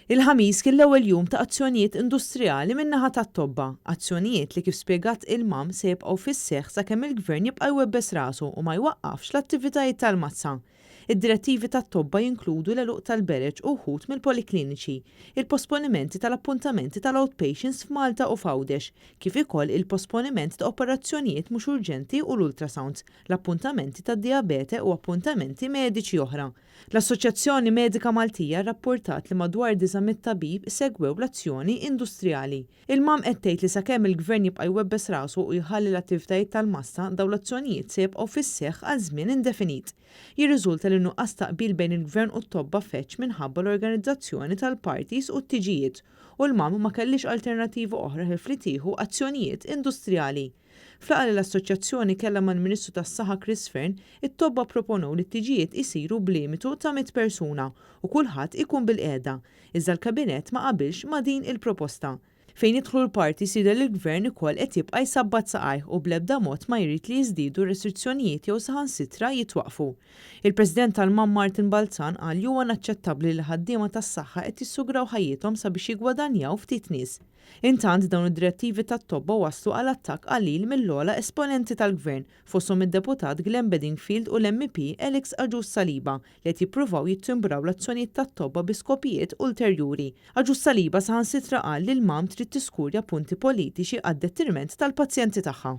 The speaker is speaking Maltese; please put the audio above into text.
Il-Ħamis kien l-ewwel jum ta' azzjonijiet industrijali min-naħa tat-tobba, azzjonijiet li kif spjegat il-MAM se jibqgħu fis-seħħ sakemm il-Gvern jibqa' jwebbes rasu u ma jwaqqafx l-attivitajiet tal-massa. Id-direttivi tat-tobba jinkludu l-għeluq tal-bereġ u wħud mill-polikliniċi, il-posponimenti tal-appuntamenti tal-outpatients f'Malta u f'Għawdex, kif ikoll il-posponiment ta' operazzjonijiet mhux urġenti u l-ultrasounds, l-appuntamenti tad-dijabete u appuntamenti mediċi oħra. L-Assoċjazzjoni Medika Maltija rrappurtat li madwar 900 tabib segwew l-azzjoni industrijali. Il-MAM qed tgħid li sakemm il-Gvern jibqa' jwebbes rasu u jħalli l-attivitajiet tal-massa, dawn l-azzjonijiet se jibqgħu fis-seħħ għal żmien indefinit. Jirriżulta li n-nuqqas ta' qbil bejn il-Gvern u t-tobba feġġ minħabba l-organizzazzjoni tal-parties u t-tiġijiet u l-MAM ma kellhiex alternattiva oħra ħlief li tieħu azzjonijiet industrijali. F'laqgħa li l-Assoċjazzjoni kellha mal-Ministru tas-Saħħa Chris Fearne, it-tobba pproponew li t-tiġijiet isiru b'limitu ta' 100 persuna u kulħadd ikun bilqiegħda, iżda l-Kabinett ma qabilx ma' din il-proposta. Fejn jidħlu l-parties jidher li l-Gvern ukoll qed jibqa' jsabbat saqajh u bl-ebda mod ma jrid li jiżdiedu r-restrizzjonijiet jew saħansitra jitwaqqfu. Il-President tal-MAM Martin Balzan qal li huwa inaċċettabbli li l-ħaddiema tas-saħħa qed jissugraw ħajjithom sabiex jiggwadanjaw ftit nies. Intant, dawn id-direttivi tat-tobba wasslu għal attakk qalil mill-ogħla esponenti tal-Gvern, fosthom id-Deputat Glenn Bedingfield u l-MEP Alex Agius Saliba li qed jippruvaw jittimbraw l-azzjonijiet tat-tobba bi skopijiet ulterjuri. Agius Saliba saħansitra qal li l-MAM trid tiskurja punti politiċi għad-dettriment tal-pazjenti tagħha.